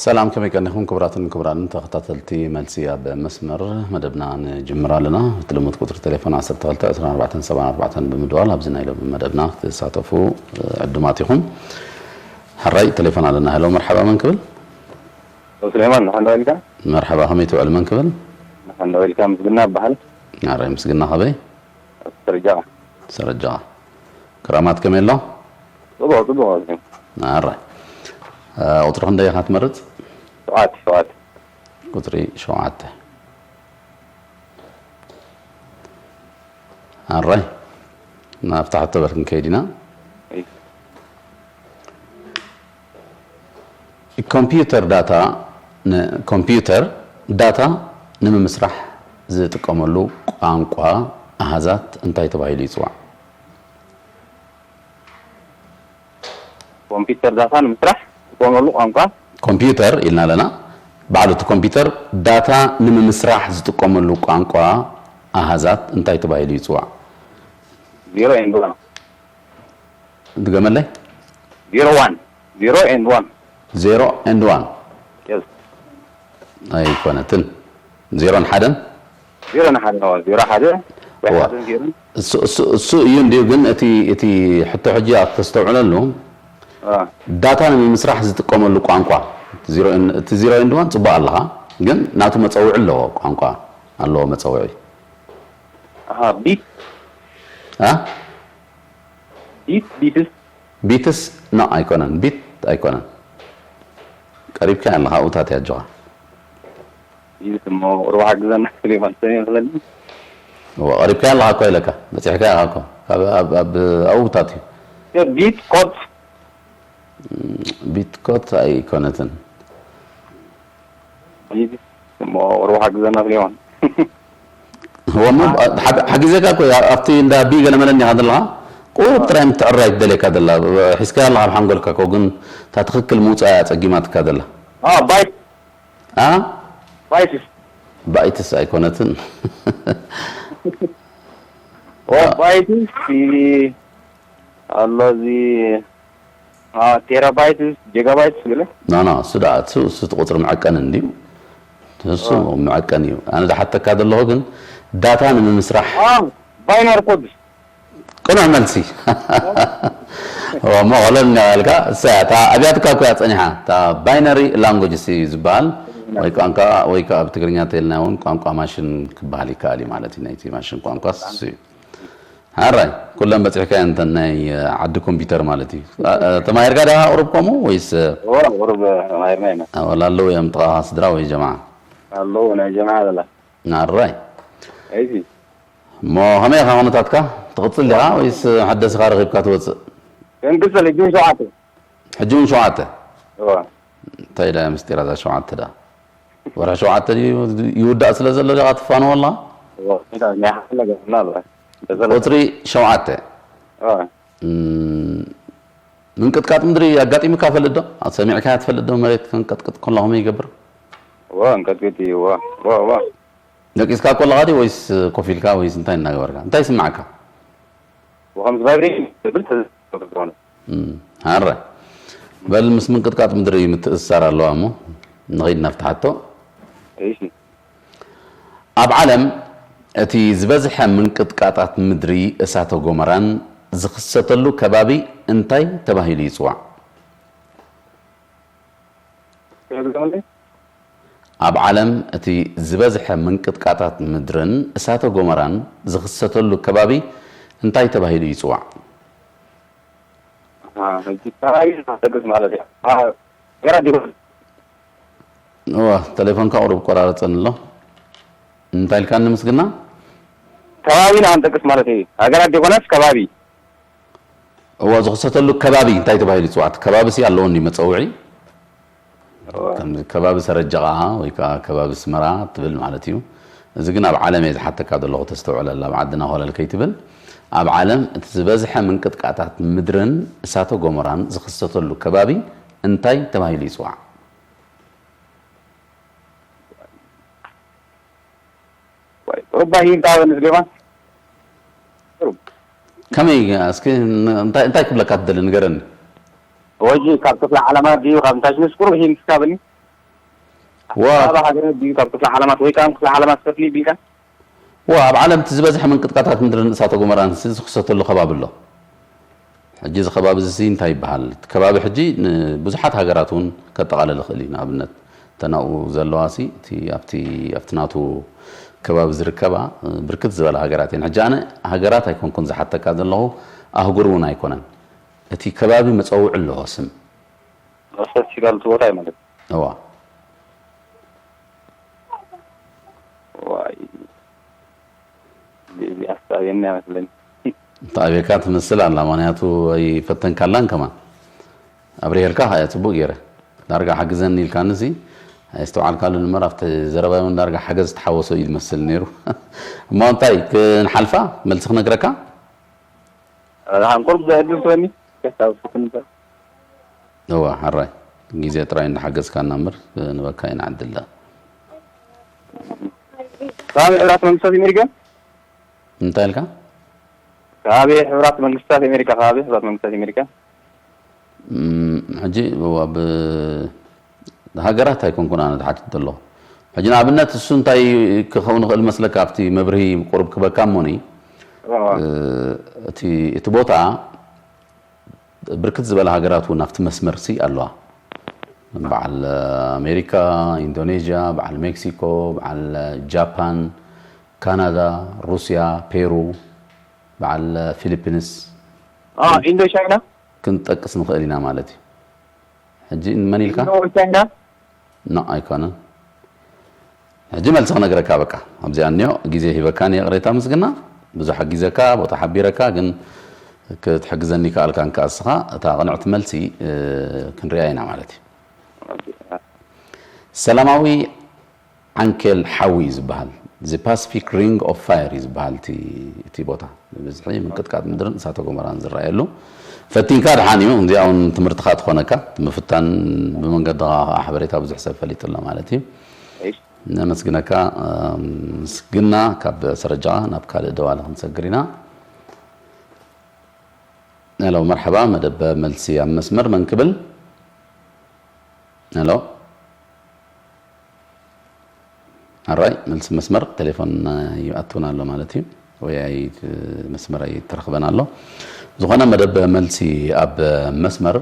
ሰላም፣ ከመይ ቀኒኹም ክቡራትን ክቡራንን ተኸታተልቲ መልሲ ኣብ መስመር? መደብና ንጅምር ኣለና። እቲ ልሙድ ቁጽሪ ቴሌፎን ዓሰርተ ክልተ ዕስራን ኣርባዕተን ሰብዓን ኣርባዕተን ብምድዋል ኣብዚ ናይ ሎሚ መደብና ክትሳተፉ ዕዱማት ኢኹም። ሕራይ ቴሌፎን ኣለና። ሄሎ፣ መርሓባ፣ መን ክብል? ሱሌማን፣ ንሓንዳ ኢልካ? መርሓባ፣ ከመይ ትውዕል? መን ክብል? ንሓንዳ ኢልካ፣ ምስግና እበሃል። ኣራይ ምስግና፣ ካበይ? ስርጃ። ስርጃ። ክራማት ከመይ ኣሎ? ጽቡቕ፣ ጽቡቕ። ኣራይ። ቁጽሪ ክንደይ ኢኻ ትመርጽ? ሸውዓተ፣ ሸውዓተ። ቁጽሪ ሸውዓተ። ኣራይ። ናብታ ሕቶ በር ክንከይድ ኢና። ኮምፒውተር ዳታ ን-፣ ኮምፒውተር ዳታ ንምምስራሕ ዝጥቀመሉ ቋንቋ ኣሃዛት እንታይ ተባሂሉ ይጽዋዕ? ኮምፒውተር ዳታ ንምስራሕ ዝጥቀመሉ ቋንቋ? ኮምፒውተር ኢልና ኣለና። ባዕሉ እቲ ኮምፒውተር ዳታ ንምምስራሕ ዝጥቀመሉ ቋንቋ ኣሃዛት እንታይ ተባሂሉ ይጽዋዕ? ዜሮ ኤንድ ዋን። ድገመለይ። ዜሮ ዋን። ዜሮ ኤንድ ዋን። ዜሮ ኤንድ ዋን። የስ። ኣይኮነትን። ዜሮን ሓደን። ዜሮን ሓደን። ዜሮ ሓደ። ዋ። ሓደን ዜሮን። እሱ እሱ እሱ እዩ እንዲሁ፣ ግን እቲ እቲ ሕቶ ሕጂ ኣብ ተስተውዕለሉ፣ ዳታ ንምምስራሕ ዝጥቀመሉ ቋንቋ፣ ዜሮ ኤን-፣ እቲ ዜሮ ኤንድ ዋን ጽቡቕ ኣለኻ፣ ግን ናቱ መጸውዒ ኣለዎ። ቋንቋ ኣለዎ መጸውዒ። ኣሃ፣ ቢት። ኣ ቢት ቢትስ። ቢትስ ኖ ኣይኮነን፣ ቢት ኣይኮነን። ቀሪብካ ኣለኻ፣ ኣብኡታት እያ ኣጆኻ። ቢትስ እሞ ሩባ ሓግዘና፣ ሱሌማን፣ ሰሜን ክለኒ። እወ፣ ቀሪብካ ኣለኻ እኮ ኢለካ፣ በጺሕካ ኢኻ እኮ። ኣብ፣ ኣብ፣ ኣብ፣ ኣብኡታት እዩ። ቢት ኮት። ቢት ኮት ኣይኮነትን። ቢትስ እሞ ሩባ ሓግዘና፣ ሱሌማን። እወ እሞ ሓግ-፣ ሓጊዘካ እኮ እየ። ኣብቲ እንዳ ቢ ገለ መለ እንዲኻ ዘለኻ፣ ቁሩብ ጥራይ ምትዕርራይ ትደልየካ ዘላ። ሒዝካያ ኣለኻ ኣብ ሓንጎልካ እኮ፣ ግን እታ ትኽክል ምውጻእ እያ ጸጊማትካ ዘላ። ኣ፣ ባይት። ኣ? ባይትስ። ባይትስ ኣይኮነትን። ኦ፣ ባይትስ፣ ሲ-፣ ኣሎ እዚ ቴራባይትስ፣ ጀጋባይትስ ገለ? ኖ፣ ኖ፣ እሱ ደኣ፣ እሱ፣ እሱ እቲ ቁጽሪ መዐቀኒ እንድዩ። እሱ መዐቀኒ እዩ። ኣነ ዝሓተካ ዘለኹ ግን ዳታ ንምምስራሕ። ኣ፣ ባይነር ኮድስ? ቅኑዕ መልሲ። እሞ፣ ቀለል እናበልካ፣ እሳ እያ፣ እታ ኣብያትካ እኮ እያ ጸኒሓ። እታ ባይነሪ ላንጉጅ እዩ ዝበሃል። ወይ ቋንቋ፣ ወይ ከዓ ብትግርኛ ተይልና እውን ቋንቋ ማሽን ክበሃል ይከኣል እዩ ማለት እዩ። ናይቲ ማሽን ቋንቋ እሱ እዩ። ሓራይ፣ ኩለን በጺሕካ እየን እተን ናይ ዓዲ ኮምፒውተር ማለት እዩ። ኣ-፣ ኣ-፣ ተማሂርካ ዲኻ ቁሩብ ከምኡ ወይስ? እወ፣ ቁሩብ ተማሂርና ኢና። ኣወል ኣለዉ እዮም ጥቓኻ ስድራ ወይ ጀምዓ? ኣለዉ፣ ናይ ጀምዓ ኣላ። ሓራይ። ኣይሲ። እሞ ከመይ ኢኻ ኩነታትካ? ትቕጽል ዲኻ ወይስ ሓደስኻ ረኺብካ ትወጽእ? ክንቅጽል፣ ሕጂ እውን ሸውዓተ። ሕጂ እውን ሸውዓተ? እወ። እንታይ ደኣ ምስጢራ እዛ ሸውዓተ ደኣ? ወርሒ ሸውዓተ ድዩ ይውዳእ ስለ ዘሎ ዲኻ ትፋነዎ ኣለኻ? እወ፣ እንታይ ናይ ሓፈለገ ምናልባት። እንተዘለ- ቁጽሪ ሸውዓተ። እወ። እም፣ ምንቅጥቃጥ ምድሪ ኣጋጢሙካ ይፈልጥ ዶ? ሰሚዕካያ ትፈልጥ ዶ? መሬት ከንቀጥቅጥ ከሎ ከመይ ይገብር? እወ፣ እንቀጥቅጥ እዩ። እወ፣ እወ፣ እወ። ደቂስካ እኮ ኣለኻ ድዩ ወይስ ኮፍ ኢልካ ወይስ እንታይ እናገበርካ? እንታይ ይስምዓካ? ወኸምዚ ቫይብሬሽን ዝብል ተዘ-፣ ዝኾነ። እም፣ ሃረ። በል ምስ ምንቅጥቃጥ ምድሪ ምትእስሳር ኣለዋ እሞ ንኸይድ ናብቲ ሓቶ። እሺ። ኣብ ዓለም እቲ ዝበዝሐ ምንቅጥቃጣት ምድሪ እሳተ ጎመራን ዝኽሰተሉ ከባቢ እንታይ ተባሂሉ ይጽዋዕ? ኣብ ዓለም እቲ ዝበዝሐ ምንቅጥቃጣት ምድርን እሳተ ጎመራን ዝኽሰተሉ ከባቢ እንታይ ተባሂሉ ይጽዋዕ? ኣሃ፣ ሕጂ ከባቢ ዝሓተግስ ማለት እዩ። ኣሃ፣ ገራ ዲጎ- እዋ፣ ተሌፎንካ ቁሩብ ቆራረጸኒ ኣሎ። እንታይ ኢልካኒ ምስግና? ከባቢ ኢና ክንጠቅስ ማለት እዩ። ሃገራት ዲጎናስ ከባቢ? እዋ፣ ዝኽሰተሉ ከባቢ እንታይ ተባሂሉ ይጽዋዕ? እቲ ከባቢ ሲ ኣለዎ እንዲ መጸውዒ? እዋ። ከም ከባቢ ሰረጀቓ ወይ ከዓ ከባቢ ስመራ ትብል ማለት እዩ። እዚ ግን ኣብ ዓለም እየ ዝሓተካ ዘለኹ፣ ተስተውዕለላ፣ ኣብ ዓድና ኮለል ከይትብል። ኣብ ዓለም እቲ ዝበዝሐ ምንቅጥቃጣት ምድርን እሳተ ጎመራን ዝኽሰተሉ ከባቢ እንታይ ተባሂሉ ይጽዋዕ? ቁሩብ ባሂም ታበኒ ስሌማን። ቁሩብ። ከመይ እስኪ ን-፣ እንታይ፣ እንታይ ክብለካ ትደሊ ንገረኒ። ወጂ ካብ ክፍለ ዓለማት ድዩ ካብ እንታይ ሽንስ ቁሩብ ሂም እስካበኒ። ዋ። ካብ ሃገራት ድዩ ካብ ክፍለ ዓለማት ወይ ካብ ክፍለ ዓለማት ፈትሊ ቢልካ? ዋ፣ ኣብ ዓለም እቲ ዝበዝሐ ምንቅጥቃጣት ምድርን እሳተ ጎመራን ሲ ዝኽሰተሉ ከባቢ ኣሎ። ሕጂ እዚ ከባቢ እዚ እንታይ ይበሃል? እቲ ከባቢ ሕጂ ንብዙሓት ሃገራት እውን ከጠቓልል ይኽእል እዩ። ንኣብነት እተን ኣብኡ ዘለዋ ሲ እቲ ኣብቲ ኣብቲ ናቱ ከባቢ ዝርከባ ብርክት ዝበላ ሃገራት እየን። ሕጂ ኣነ ሃገራት ኣይኮንኩን ዝሓተካ ዘለኹ፣ ኣህጉር እውን ኣይኮነን። እቲ ከባቢ መጸውዒ ኣለዎ ስም። ፈስቲቫል እቲ ቦታ እዩ ማለት እዩ። እዋ። ዋይ፣ እዚኣ ስታድየም እያ መስለኒ። ተኣብየካ ትመስል ኣላ፣ ምኽንያቱ ኣይፈተንካላን ከማን። ኣብሪሄልካ ከኣ ጽቡቕ ገይረ። ዳርጋ ሓግዘኒ ኢልካኒ ሲ፣ ኣይስተውዓልካሉን እምበር፣ ኣብቲ ዘረባይ እውን ዳርጋ ሓገዝ ዝተሓወሶ እዩ ዝመስል ነይሩ። እሞ እንታይ ክንሓልፋ? መልሲ ክነግረካ? ደሓን ቁሩብ ዘዕድል ትበኒ? ከስታውስክን እምበር። እዋ፣ ሕራይ። ግዜ ጥራይ እንዳሓገዝካና እምበር፣ ክንበካ ኢና ዕድል ደኣ። ከባቢ ሕቡራት መንግስታት ኣሜሪካ? እንታይ ኢልካ? ከባቢ ሕቡራት መንግስታት ኣሜሪካ፣ ከባቢ ሕቡራት መንግስታት ኣሜሪካ። እም፣ ሕጂ፣ እዋ፣ ብ-፣ ሃገራት ኣይኮንኩን ኣነ ዝሓትት ዘለኹ። ሕጂ ንኣብነት እሱ እንታይ ክኸውን ይኽእል መስለካ? ኣብቲ መብርሂ ቁሩብ ክበካ እሞኒ፣ እዋ። እ፣ እቲ፣ እቲ ቦታ ብርክት ዝበላ ሃገራት እውን ኣብቲ መስመር ሲ ኣለዋ። በዓል ኣሜሪካ፣ ኢንዶኔዥያ፣ በዓል ሜክሲኮ፣ በዓል ጃፓን፣ ካናዳ፣ ሩስያ፣ ፔሩ፣ በዓል ፊሊፒንስ አ፣ ኢንዶ ቻይና? ክንጠቅስ ንኽእል ኢና ማለት እዩ። ሕጂ ንመን ኢልካ? ኢንዶ ቻይና? ኖ፣ ኣይኮነን። ሕጂ መልሲ ክነግረካ በቃ። ኣብዚኣ እኒኦ ግዜ ሂበካኒ ይቕሬታ ምስግና። ብዙሕ ኣጊዘካ፣ ቦታ ሓቢረካ፣ ግን ክትሕግዘኒ ከኣልካ እንከ ኣስኻ እታ ቅንዕቲ መልሲ፣ እ፣ ክንሪኣ ኢና ማለት እዩ። ሰላማዊ ዓንኬል ሓዊ እዩ ዝበሃል። The Pacific Ring of Fire እዩ ዝበሃል እቲ፣ እቲ ቦታ። ብብዝሒ ምንቅጥቃጥ ምድርን እሳተ ጎመራን ዝረኣየሉ። ፈቲንካ ደሓን እዩ። እንዚኣ እውን ትምህርትኻ ትኾነካ። ምፍታን ብመንገድኻ ከዓ ሓበሬታ ብዙሕ ሰብ ፈሊጡ ኣሎ ማለት እዩ። እሺ። ነመስግነካ፣ እም፣ ምስግና ካብ ሰረጃ ናብ ካልእ ደዋሊ ክንሰግር ኢና። ሄሎ፣ መርሐባ፣ መደብ መልሲ ኣብ መስመር መን ክብል? ሄሎ። ኣራይ፣ መልሲ መስመር ቴሌፎን ይኣትውን ኣሎ ማለት እዩ። ወይ ኣይ-፣ መስመር ኣይተረኽበን ኣሎ። ዝኾነ መደብ መልሲ ኣብ መስመር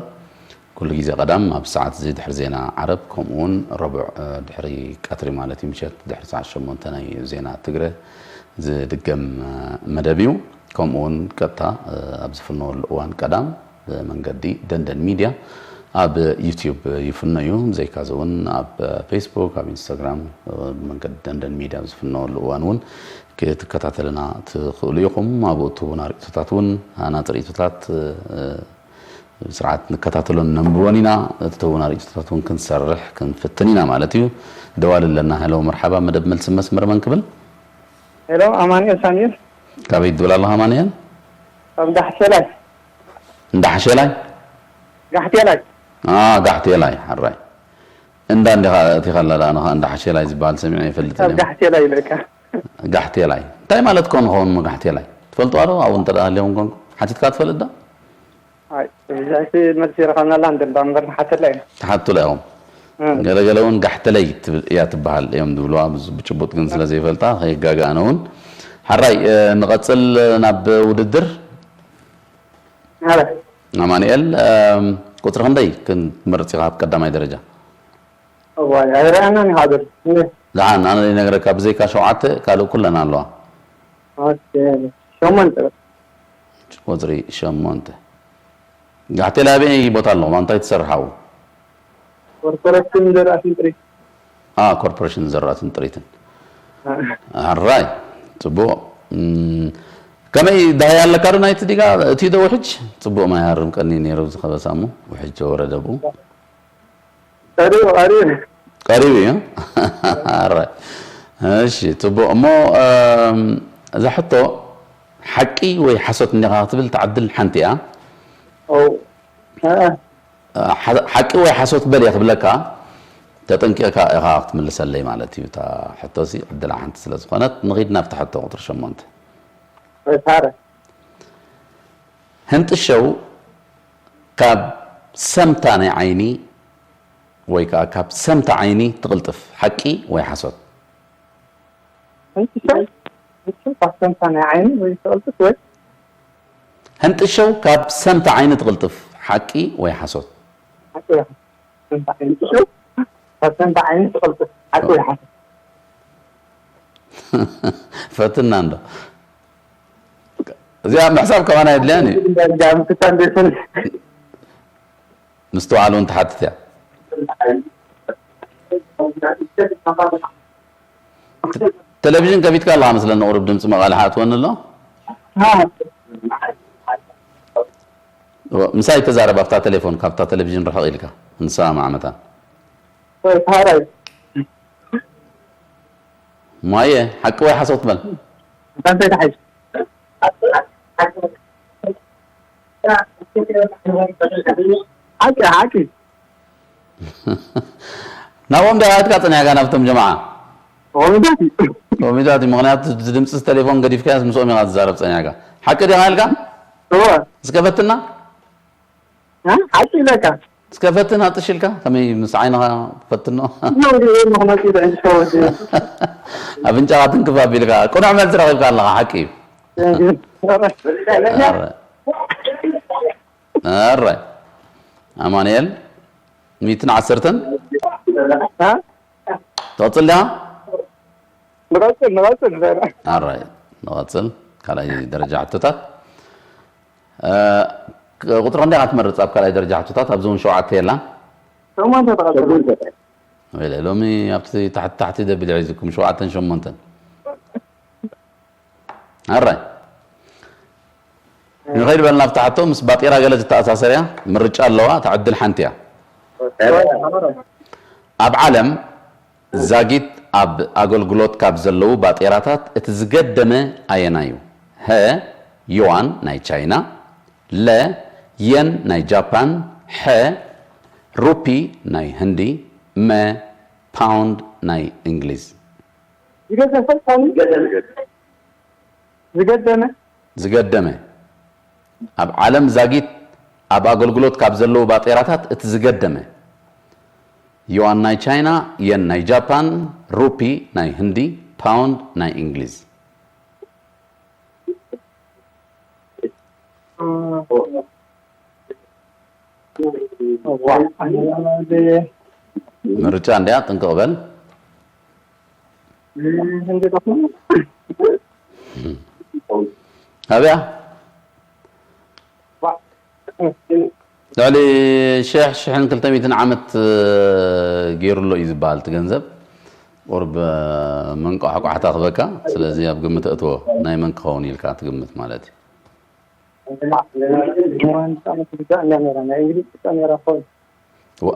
ኩሉ ግዜ ቀዳም ኣብ ሰዓት እዚ ድሕሪ ዜና ዓረብ፣ ከምኡ እውን ረቡዕ፣ እ፣ ድሕሪ ቀትሪ ማለት እዩ፣ ምሸት ድሕሪ ሰዓት ሸሞንተ ናይ ዜና ትግረ ዝድገም፣ እ፣ መደብ እዩ። ከምኡ እውን ቀጥታ፣ እ፣ ኣብ ዝፍነወሉ እዋን ቀዳም ብመንገዲ ደንደን ሚድያ ኣብ ዩትዩብ ይፍኖ እዩ። ብዘይካዚ እውን ኣብ ፌስቡክ፣ ኣብ ኢንስታግራም፣ እ፣ ብመንገዲ ደንደን ሚድያ ኣብ ዝፍነወሉ እዋን እውን ክትከታተልና ትኽእሉ ኢኹም። ኣብኡ እትህቡና ርእይቶታት እውን፣ ሃናፂ ርእይቶታት፣ እ፣ ብስርዓት ንከታተሎን ነንብቦን ኢና። እትህቡና ርእይቶታት እውን ክንሰርሕ ክንፍትን ኢና ማለት እዩ። ደዋሊ ኣለና። ሄሎ፣ መርሓባ፣ መደብ መልሲ መስመር መን ክብል? ሄሎ፣ ኣማኑኤል ሳሙኤል። ካበይ ትብል ኣለኻ ኣማኑኤል? ካብ ጋሕቴላይ። እንዳ ሓሼላይ? ጋሕቴላይ። አ፣ ጋሕቴላይ፣ ሓራይ። እንዳ እንዲኻ እቲኻ ኣላ ደኣ፣ ኣነ ኸኣ እንዳ ሓሼላይ ዝበሃል ሰሚዐ ኣይፈልጥን ካብ እየ። ጋሕቴላይ ኢለካ። ጋሕቴላይ። እንታይ ማለት ኮን ኸውን እሞ ጋሕቴላይ? ትፈልጥዋ ዶ? ኣብኡ እንተ ደኣ ሃልዮም ኮንኩም? ሓቲትካ ትፈልጥ ዶ? ኣይ፣ ብዝሕቲ መልሲ ይረኸብናላ እንደ እምባ እምበር ንሓተላ ኢና። ትሓቱላ ኢኹም። እም። ገለገለ እውን ጋሕተለይ ትብል እያ ትበሃል እዮም ዝብልዋ፣ ብዙ ብጭቡጥ ግን ስለ ዘይፈልጣ ከየጋግኣነ እውን። ሓራይ፣ እ፣ ንቐጽል ናብ ውድድር። ኣረ። ኣማኑኤል፣ እም፣ ቁጽሪ ክንደይ ክንመርጽ ኢኻ ኣብ ቀዳማይ ደረጃ? እዋይ፣ ኣይረኣናን እዩ ሃገር። እነ። ደሓን፣ ኣነ ይነግረካ፣ ብዘይካ ሸውዓተ ካልእ ኩለን ኣለዋ። ኦኬ፣ ሸሞንተ። ቁጽሪ ሸሞንተ። ጋሕቴል ኣበይ ቦታ ኣለኹም? ኣብ እንታይ ትሰርሕ ኣብኡ? ኮርፖሬሽን ዘራእትን ጥሪት። አ፣ ኮርፖሬሽን ዘራእትን ጥሪትን። አ። ኣራይ፣ ጽቡቕ። እም፣ ከመይ ዳህያ ኣለካ ዶ ናይቲ ዲጋ? እቲ ዶ ውሕጅ? ጽቡቕ ማይ ሃርም ቀኒ ነይሩ ኣብዚ ከበሳ እሞ፣ ውሕጅ ወረደ ብኡ። ቀሪቡ፣ ቀሪቡ። ቀሪቡ እዩ። ኣራይ። እሺ፣ ጽቡቕ። እሞ፣ እም፣ እዛ ሕቶ ሓቂ ወይ ሓሶት እንዲኻ ክትብል ትዓድል ሓንቲ እያ። ኦ፣ አ። ሓ-፣ ሓቂ ወይ ሓሶት በል እየ ክብለካ፣ ተጠንቂቕካ ኢኻ ክትምልሰለይ ማለት እዩ። እታ ሕቶሲ ዕድላ ሓንቲ ስለ ዝኾነት፣ ንኺድ ናብታ ሕቶ ቁጽሪ ሸሞንተ። ወይ ታረ። ህንጥሸው ካብ ሰምታ ናይ ዓይኒ ወይ ከዓ ካብ ሰምቲ ዓይኒ ትቕልጥፍ? ሓቂ ወይ ሓሶት? ሕንጥሸው ሕንጥሸው ካብ ሰምታ ናይ ዓይኒ ወይ ትቕልጥፍ ወይ ሕንጥሸው ካብ ሰምቲ ዓይኒ ትቕልጥፍ? ሓቂ ወይ ሓሶት? ሓቂ ወይ ሓሶት? ሰምታ ዓይኒ ሕንጥሸው ካብ ሰምታ ዓይኒ ትቕልጥፍ ሓቂ ወይ ሓሶት? ፈትና እንዶ እዚኣ ምሕሳብ ከማን ኣየድልያን እዩ። ጋር ምክታን ደሰን ምስትውዓል እውን ትሓትት እያ። ቴሌቪዥን ከፊትካ ኣለኻ መስለኒ፣ ቁሩብ ድምፂ መቓልሕ ኣትወኒ ኣሎ። ምሳይ ተዛረብ ኣብታ ቴሌፎን፣ ካብታ ቴሌቪዥን ርሕቕ ኢልካ ንሰማማዕ መታን። ወይ ታራይ ማየ፣ ሓቂ ወይ ሓሶት በል። እንታይ ተሓይሽ ሓቂ ሓቂ ናብኦም ዲኻ ኢትካ ጸኒሕካ ናብቶም ጀማዓ? ወሚዳት ኮሚታት እዩ። ምኽንያቱ እቲ ድምፂ ቴሌፎን ገዲፍካያስ ምስኦም ኢኻ ትዛረብ ጸኒሕካ። ሓቂ ዲኻ ኢልካ? እወ እስከ ፈትና። ሓቂ ኢለካ እስከ ፈትና ጥሽ ኢልካ ከመይ ምስ ዓይንኻ ፈትኖ። ነው እንዲ ይሄ ነው ነው ይሄ ነው ኣፍንጫኻ ትንክፍ ኣቢልካ ቅኑዕ መልሲ ረኺብካ ኣለኻ። ሓቂ እዩ። ኣረ ኣረ ኣማንኤል ሚትን ዓሰርተን ትቐጽል ዲኻ? ንቐጽል ንቐጽል ኣራይ ንቐጽል። ካልኣይ ደረጃ ሕቶታት ቁጥሪ ክንደይ ኢኻ ትመርጽ ኣብ ካልኣይ ደረጃ ሕቶታት? ኣብዚ እውን ሸውዓተ የላን። ሸሞንተ ተቐጽል ወይለ ሎሚ ኣብቲ ታሕቲ ታሕቲ ደብል ሒዝኩም ሸውዓተን ሸሞንተን። ኣራይ ንኸይድ በልና ኣብታ ሕቶ። ምስ ባጤራ ገለ ዝተኣሳሰር እያ፣ ምርጫ ኣለዋ፣ እታ ዕድል ሓንቲ እያ። ኣብ ዓለም ዛጊት ኣብ ኣገልግሎት ካብ ዘለዉ ባጤራታት እቲ ዝገደመ ኣየናይ እዩ? ሀ ዩዋን ናይ ቻይና፣ ለ የን ናይ ጃፓን፣ ሐ ሩፒ ናይ ህንዲ፣ መ ፓውንድ ናይ እንግሊዝ። ዝገደመ ዝገደመ ኣብ ዓለም ዛጊት ኣብ ኣገልግሎት ካብ ዘለዉ ባጤራታት እቲ ዝገደመ ዩዋን ናይ ቻይና፣ የን ናይ ጃፓን፣ ሩፒ ናይ ህንዲ፣ ፓውንድ ናይ እንግሊዝ። ምርጫ እንዲያ ጥንቅቕ በል። ኣብያ ልዕሊ ሽሕ ሽሕን ክልተ ሚእትን ዓመት ገይሩሎ እዩ ዝበሃል እቲ ገንዘብ። ቁርብ መንቋሕቋሕታ ክበካ። ስለዚ ኣብ ግምት እትዎ ናይ መን ክኸውን ኢልካ ትግምት ማለት እዩ።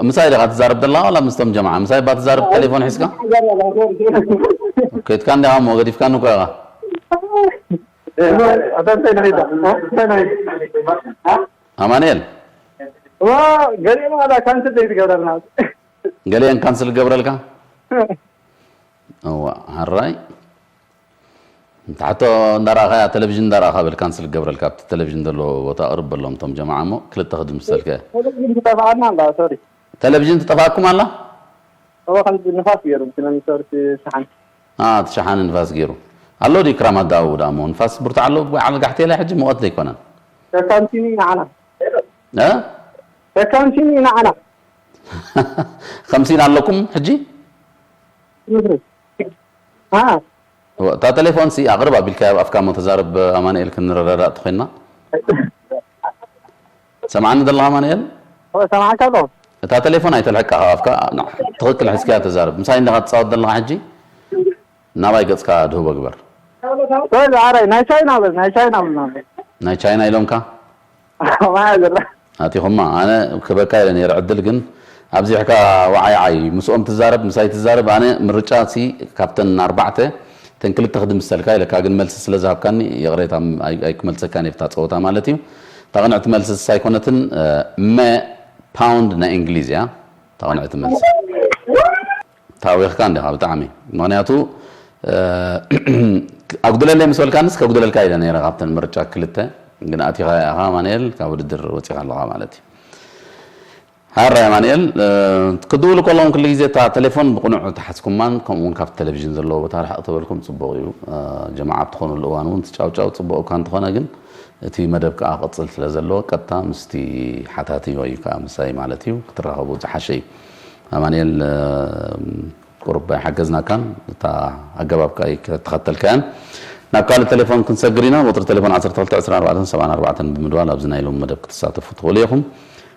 ምሳይ ዲኻ ትዛረብ ዘለኻ ዋላ ምስቶም ጀማዓ? ምሳይ እባ ትዛረብ ቴሌፎን ሒዝካ? ኬድካ እንዲኻ እሞ ገዲፍካኒ እኮ ኢኻ። ኣማንኤል ገሊኦም ዋላ ካንስል ዘይትገብረልና ገሊአን ካንስል ክገብረልካ? እዋ ሃራይ እንተ ሕቶ እንዳረኣኻያ ቴሌቪዥን እንዳረኣኻ በል ካንስል ክገብረልካ ኣብቲ ቴሌቪዥን ዘለዎ ቦታ ቅርብ በሎም እቶም ጀማዓ እሞ ክልተ ክድምሰልከ። ቴሌቪዥን ትጠፍኣና ኣላ ሶሪ። ቴሌቪዥን ትጠፍኣኩም ኣላ? እወ ከምዚ ንፋስ ገይሩ እቲ መኒተር እቲ ሸሓን። አ እቲ ሸሓኒ ንፋስ ገይሩ ኣሎ ድዩ ክራማት ዳኡ ደኣ እሞ ንፋስ ብርቱዕ ኣሎ። ዓል ጋሕቴላይ ሕጂ ሙቐት ዘይኮነን። ተካምሲኒ ንዓና እ ተካምሲኒ ንዓና ከምሲን ኣለኩም ሕጂ? ምድሪ አ እታ ቴሌፎን ሲ ኣቕርብ ኣቢልካያ ኣብ ኣፍካ እሞ ተዛረብ ኣማኑኤል ክንረዳዳእ ተኾይንና። ሰምዓኒ ዘለኻ ኣማኑኤል? ሰማዕካ ኣሎ እታ ቴሌፎን ኣይተልሕቃ ካብ ኣፍካ ትኽክል ሕዝካያ ተዛረብ። ምሳይ እንዲኻ ትጻወት ዘለኻ ሕጂ ናባይ ገጽካ ድህቦ ግበር። በል ኣራይ ናይ ቻይና በል ናይ ቻይና በል ናበል ናይ ቻይና ኢሎምካ? ማያ ዘላ ኣቲኹማ ኣነ ክበካ ኢለ ነይረ ዕድል ግን ኣብዚሕካ ወዓይ ዓይ ምስኦም ትዛረብ ምሳይ ትዛረብ ኣነ ምርጫ ሲ ካብተን ኣርባዕተ ተን ክልተ ክድምሰልካ ኢለካ ግን መልሲ ስለ ዝሃብካኒ ይቕሬታ ኣይክመልሰካን እየ ብታ ፀወታ ማለት እዩ እታ ቅንዕቲ መልሲ ንሳ ኣይኮነትን መ ፓውንድ ናይ እንግሊዝ እያ እታ ቅንዕቲ መልሲ ታዊኽካ እንዲኻ ብጣዕሚ ምኽንያቱ ኣጉድለለይ ምስ በልካንስ ከጉድለልካ ኢለ ነይረ ካብተን ምርጫ ክልተ ግን ኣቲኻ ኢኻ ማንኤል ካብ ውድድር ወፂኻ ኣለኻ ማለት እዩ ሃራይ ኣማንኤል፣ ክድውሉ ከለኹም ኩሉ ግዜ እታ ቴሌፎን ብቕኑዕ ተሓዝኩማን፣ ከምኡ እውን ካብቲ ቴሌቪዥን ዘለዎ ቦታ ርሕቕ ተበልኩም ጽቡቕ እዩ። ጀማዓ ኣብ ትኾኑሉ እዋን እውን ትጫውጫው ጽቡቕ እኳ እንተኾነ፣ ግን እቲ መደብ ከኣ ክቕጽል ስለ ዘለዎ፣ ቀጥታ ምስቲ ሓታቲ ወይ ከኣ ምሳይ ማለት እዩ ክትራኸቡ ዝሓሸ እዩ። ኣማንኤል፣ ቁሩብ ኣይሓገዝናካን፣ እታ ኣገባብ ከኣ ኣይተኸተልካያን። ናብ ካልእ ቴሌፎን ክንሰግር ኢና። ቁጽሪ ቴሌፎን ዓሰርተ ክልተ ዕስራን ኣርባዕተን ሰብዓን ኣርባዕተን ብምድዋል ኣብዚ ናይ ሎሚ መደብ ክትሳተፉ ትኽእሉ ኢኹም።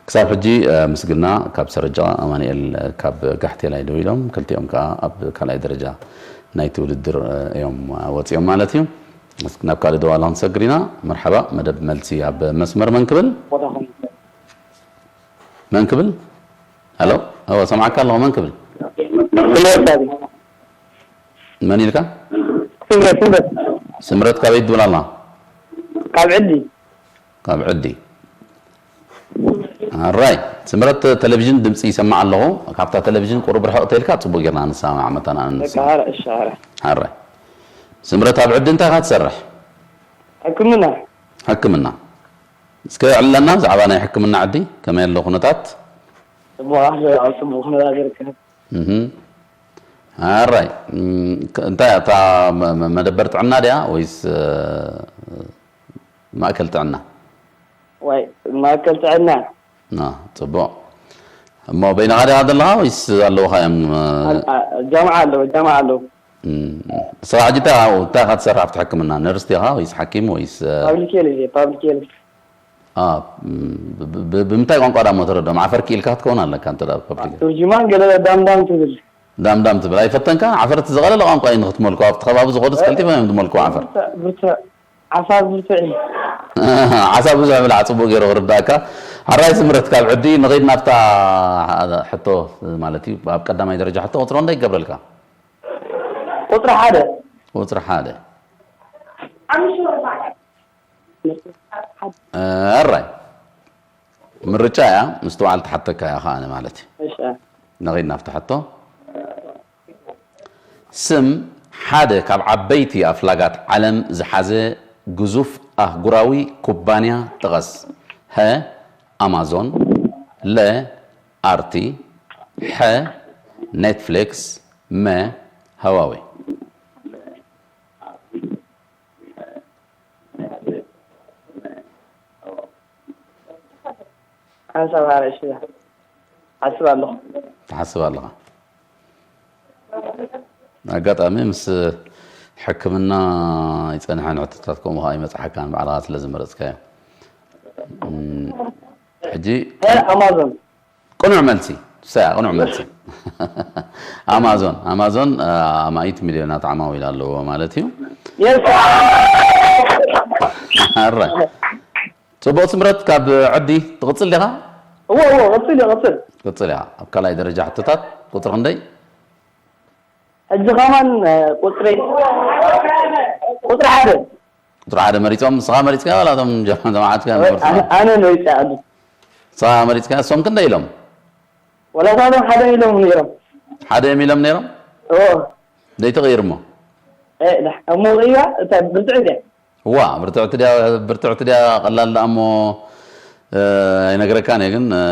ክሳብ ሕጂ ምስግና ካብ ሰረጃ፣ ኣማንኤል ካብ ጋሕቴላይ ደው ኢሎም፣ ክልቲኦም ከኣ ኣብ ካልኣይ ደረጃ ናይቲ ውድድር እዮም ወጺኦም ማለት እዩ። ናብ ካልእ ደዋላ ክንሰግር ኢና። መርሓባ፣ መደብ መልሲ ኣብ መስመር። መን ክብል? መን ክብል? ሃሎ፣ እወ፣ ሰምዓካ ኣለኹ። መን ክብል? መን ኢልካ? ስምረት፣ ስምረት። ስምረት፣ ካበይ ትብል ኣላ? ካብ ዕዲ። ካብ ዕዲ። ኣራይ፣ ስምረት፣ ቴሌቪዥን ድምፂ ይሰማዕ ኣለኹ። ካብታ ቴሌቪዥን ቁሩብ ርሕቕ ተይልካ ጽቡቕ ጌርና ንሰማማዕ፣ መታን ኣነ በቃ፣ ንሰማዕ። ኣረ፣ እሺ፣ ኣረ። ኣራይ። ስምረት፣ ኣብ ዕዲ እንታይ ኢኻ ትሰርሕ? ሕክምና። ሕክምና። እስከ ዕለና ብዛዕባ ናይ ሕክምና ዕዲ፣ ከመይ ኣሎ ኩነታት? ጽቡቕ ኣሎ፣ ኣብ ጽቡቕ ኩነታት ይርከብ። እህ። ኣራይ። እም፣ ከ-፣ እንታይ እታ መ-፣ መ-፣ መደበር ጥዕና ድያ ወይስ፣ እ፣ ማእከል ጥዕና? ወይ፣ ማእከል ጥዕና። ና፣ ጽቡቕ። እሞ በይንኻ ዲኻ ዘለኻ ወይስ ኣለውኻ እዮም? እ፣ ኣ-፣ ኣ-፣ ጃምዓ ኣለዉ፣ ጃምዓ ኣለዉ። እም፣ ንስኻ ሕጂ እንታይ፣ እንታይ ኢኻ ትሰርሕ ኣብቲ ሕክምና? ነርስ ዲኻ ወይስ ሓኪም ወይስ፣ እ፣ ፓብሊክ ሄልዝ እየ፣ ፓብሊክ ሄልዝ። አ፣ ብ-፣ ብ-፣ ብምንታይ ቋንቋ ዳሞ ተረድኦም? ዓፈር ክኢልካ ክትከውን ኣለካ እንተ ደኣ ፓብሊክ። ቱርጅማን ገለ ዳምዳም ትብል። ዳምዳም ትብል። ኣይፈተንካ? ዓፈር እቲ ዝቐለለ ቋንቋ እዩ ንክትመልኮ። ኣብቲ ከባቢ ዝኾኑስ ቀልጢፎም እዮም ዝመልኮ ዓፈር። ብርትዕ፣ ብርትዕ። ዓሳ ብርትዕ እዩ። ዓሳ ብዙሕ ብላዕ ጽቡቕ ገይሩ ክርዳእካ። ኣራይ ስምረት ካብ ዕዲ ንኸይድ ናብታ ሕቶ ማለት እዩ። ኣብ ቀዳማይ ደረጃ ሕቶ ቁጽሪ ክንደይ ይገብረልካ? ቁጽሪ ሓደ። ቁጽሪ ሓደ። ኣራይ። ምርጫ እያ፣ ምስትውዓል ትሓተካ እያ ከኣ ማለት እዩ። እሺ። ንኸይድ ናብቲ ሕቶ። ስም ሓደ ካብ ዓበይቲ ኣፍላጋት ዓለም ዝሓዘ ግዙፍ ኣህጉራዊ ኩባንያ ጥቐስ። ሀ፣ ኣማዞን፣ ለ፣ ኣርቲ፣ ሐ፣ ኔትፍሊክስ፣ መ፣ ሀዋዌ። ሓንሳብ ኣርእስቲ እያ። ሓስብ ኣለኹ። ትሓስብ ኣለኻ። ኣጋጣሚ ምስ ሕክምና ይጸንሐን ሕቶታት ከምኡ ኸዓ ይመጽሓካን ባዕልኻ ስለ ዝመረጽካዮ። እም፣ ሕጂ ሀ፣ ኣማዞን። ቅኑዕ መልሲ። ሰያ ቅኑዕ መልሲ። ኣማዞን፣ ኣማዞን፣ አ፣ ኣማኢት ሚልዮናት ዓማዊል ኣለዎ ማለት እዩ። የስ። ኣራይ። ጽቡቕ ስምረት፣ ካብ ዕዲ ትቕጽል ዲኻ? እዎ፣ እዎ፣ ቀጽል፣ ቀጽል። ትቕጽል ኢኻ። ኣብ ካልኣይ ደረጃ ሕቶታት ቁጽሪ ክንደይ? ሕጂ ከማን፣ እ፣ ቁጽሪ፣ ቁጽሪ ሓደ። ቁጽሪ ሓደ መሪጾም፣ ንስኻ መሪጽካዮ ዋላ እቶም ጀ-፣ ጀማዓትካ ወይ፣ መሪጾም? ኣነ፣ ኣነ መሪጸ ኣሉ። ንስኻ መሪጽካዮ፣ እሶም ክንደይ ኢሎም? ዋላ እሳቶም ሓደ ኢሎም ነይሮም። ሓደ እዮም ኢሎም ነይሮም? እዎ። ደይ ትቕይር እሞ? እ፣ ዳ-፣ እሞ ርእያ፣ እታ ብርትዕት እያ። እዋ፣ ብርትዕቲ ድያ፣ ብርትዕቲ ድያ ቀላል ደኣ እሞ፣ እ፣ ኣይነግረካን እየ ግን፣ እ፣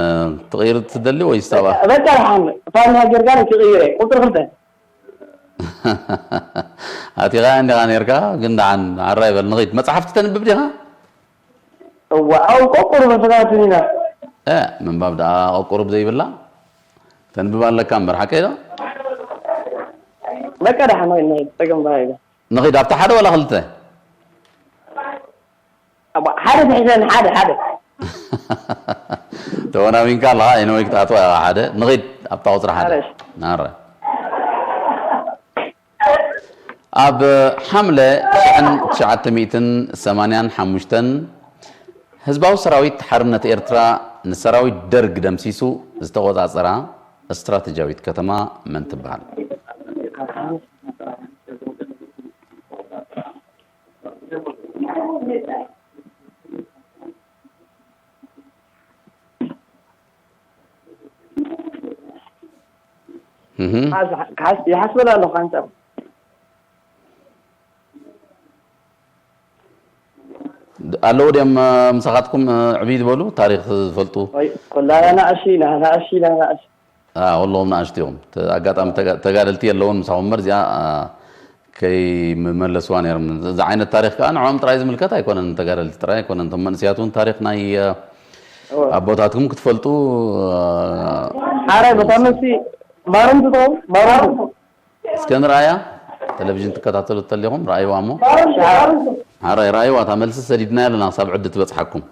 ትቕይር ትደሊ ወይስ ኣብኣ? በቃ፣ በቃ፣ ደሓን፣ ፋን ሃገር ጋር ትቕይር እየ። ቁጽሪ ክልተ። ኣቲኻያ እንዲኻ ነይርካ፣ ግን ደሓን ዓራይ በል ንኺድ። መጽሓፍቲ ተንብብ ዲኻ? እዋ፣ ኣው ቆቁሩ መፈታትን ኢና። እ፣ ምንባብ ደኣ ቆቁሩብ ዘይብላ? ተንብብ ኣለካ እምበር፣ ሓቀይ ዶ? በቃ ደሓን፣ ናይ፣ ናይ ጸገም ባህሪ። ንኺድ ኣብታ ሓደ ወላ ክልተ? ኣባ፣ ሓደ ትሕዘኒ፣ ሓደ፣ ሓደ። ተወናዊንካ ኣለኻ፣ ኤነወይ ክትኣትዋ ኢኻ ሓደ። ንኺድ ኣብታ ቁጽሪ ሓደ። ኣረ። ናረ። ኣብ ሓምለ ሽሕን ትሽዓተ ሚእትን ሰማንያን ሓሙሽተን ህዝባዊ ሰራዊት ሓርነት ኤርትራ ንሰራዊት ደርግ ደምሲሱ ዝተቖጻጸራ ስትራተጂያዊት ከተማ መን ትበሃል? እህ። ሓዝ-፣ ሓዝ-፣ ይሓስበላ ኣለኹ ሓንሳብ። ድ-፣ ኣለዉ ድዮም ምሳኻትኩም ዕብይ ዝበሉ ታሪኽ ዝፈልጡ? ወይ ኩላና ናእሺ ናናእሺ ናናእሺ ወሎም ናእሽቲ እዮም። ኣጋጣሚ ተጋደልቲ የለውን ምሳኹም እምበር እዚኣ ከይመለስዋ ነይሮም። እዚ ዓይነት ታሪኽ ከዓ ንዕኦም ጥራይ ዝምልከት ኣይኮነን፣ ተጋደልቲ ጥራይ ኣይኮነን። እቶም መንእስያት እውን ታሪኽ ናይ ኣቦታትኩም ክትፈልጡ ሓረ ብኸመሲ ማረም ትጠው ማረም እስከ ንርኣያ። ቴሌቪዥን ትከታተሉ ተለኹም ረኣይዋ እሞ ሓራይ ረኣይዋ። እታ መልሲ ሰዲድናያ ኣለና ክሳብ ዕዲ ትበፅሓኩም።